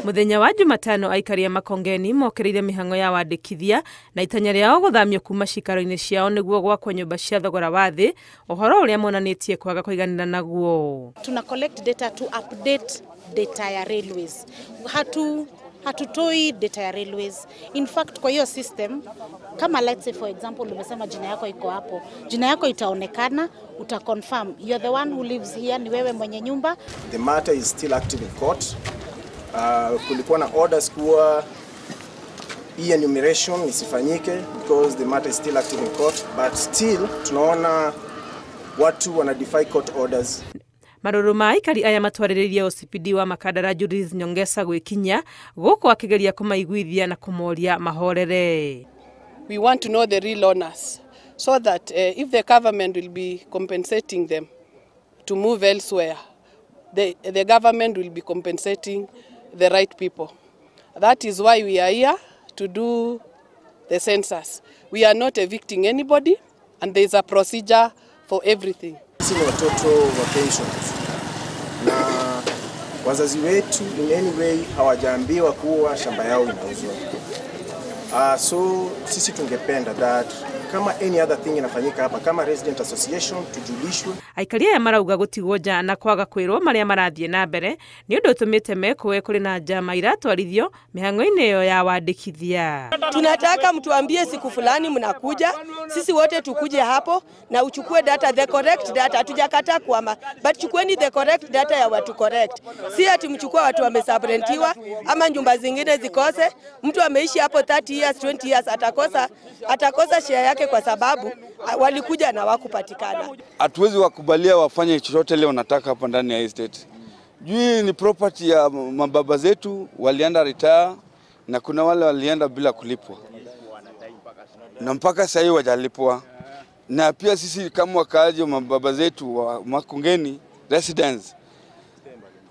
Muthenya wa Jumatano aikari a Makongeni mokereire mihango ya wandĩkithia na itanya rĩao gũthamio kuma cikaro-inĩ ciao nĩguo gwakwo nyũmba cia thogora wa thĩ, ũhoro ũrĩa monanĩtie kwaga kũiganĩra naguo. Tuna collect data to update data ya railways. Hatutoi data ya railways. In fact, kwa hiyo system, kama let's say for example umesema jina yako iko hapo, jina yako itaonekana, uta confirm you're the one who lives here, ni wewe mwenye nyumba. The matter is still active in court. Kulikuwa na orders kuwa hii enumeration isifanyike because the matter is still active in court, but still tunaona watu wana defy court orders. Marũrũ ma aikari aya matwarĩrĩirie OCPD wa Makandara Judith Nyongesa gwĩkinya gũkũ akĩgeria kũmaiguithia na kũmoria mahorere. We want to know the real owners so that if the government will be compensating them to move elsewhere, the government will be compensating the right people. That is why we are here to do the census. We are not evicting anybody, and there is a procedure for everything. Sisi ni watoto wa pensioners na wazazi wetu in any way hawajaambiwa kuwa shamba yao inauzwa. So sisi tungependa that kama any other thing inafanyika hapa kama resident association tujulishwe. Aikari aya marauga gũtigwo nja na kwaga kwĩrwo marĩa marathiĩ na mbere nĩ ũndũ ũtũmĩte mekũe kũrĩ na njama iratwarithio mĩhang'o-inĩ ĩyo ya wandĩkithia. Tunataka mtuambie siku fulani mnakuja, sisi wote tukuje hapo na uchukue data, the correct data. Hatujakataa kuama, but chukueni the correct data ya watu correct. Si ati mchukue watu wamesubrentiwa ama nyumba zingine zikose. Mtu ameishi hapo 30 years, 20 years atakosa share yake kwa sababu walikuja na wakupatikana. Hatuwezi wakubalia wafanye chochote leo nataka hapa ndani ya estate. Juu ni property ya mababa zetu walienda retire na kuna wale walienda bila kulipwa. Na mpaka sasa hivi hawajalipwa. Na pia sisi kama wakaaji wa mababa zetu wa Makongeni residents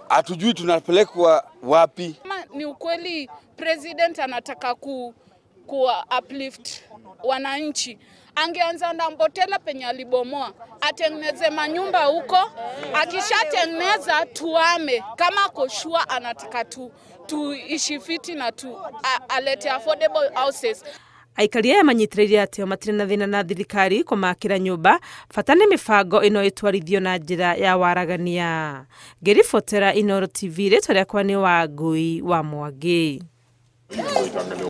hatujui tunapelekwa wapi. Ni ukweli president anataka ku uplift wananchi. Angeanza na Mbotela penye alibomoa, atengeneze manyumba huko, akishatengeneza tuame. Kama koshua anataka tuishi fiti na alete affordable houses. Aikari aya manyitĩrĩire atĩ o matirĩ na thĩna na thirikari kũmakĩra nyũmba, bata nĩ mĩbango ĩno ĩtwarithio na njĩra ya waragania. Ngĩribotera Inooro TV, rĩtwa rĩakwa nĩ Wangui wa Mwangi.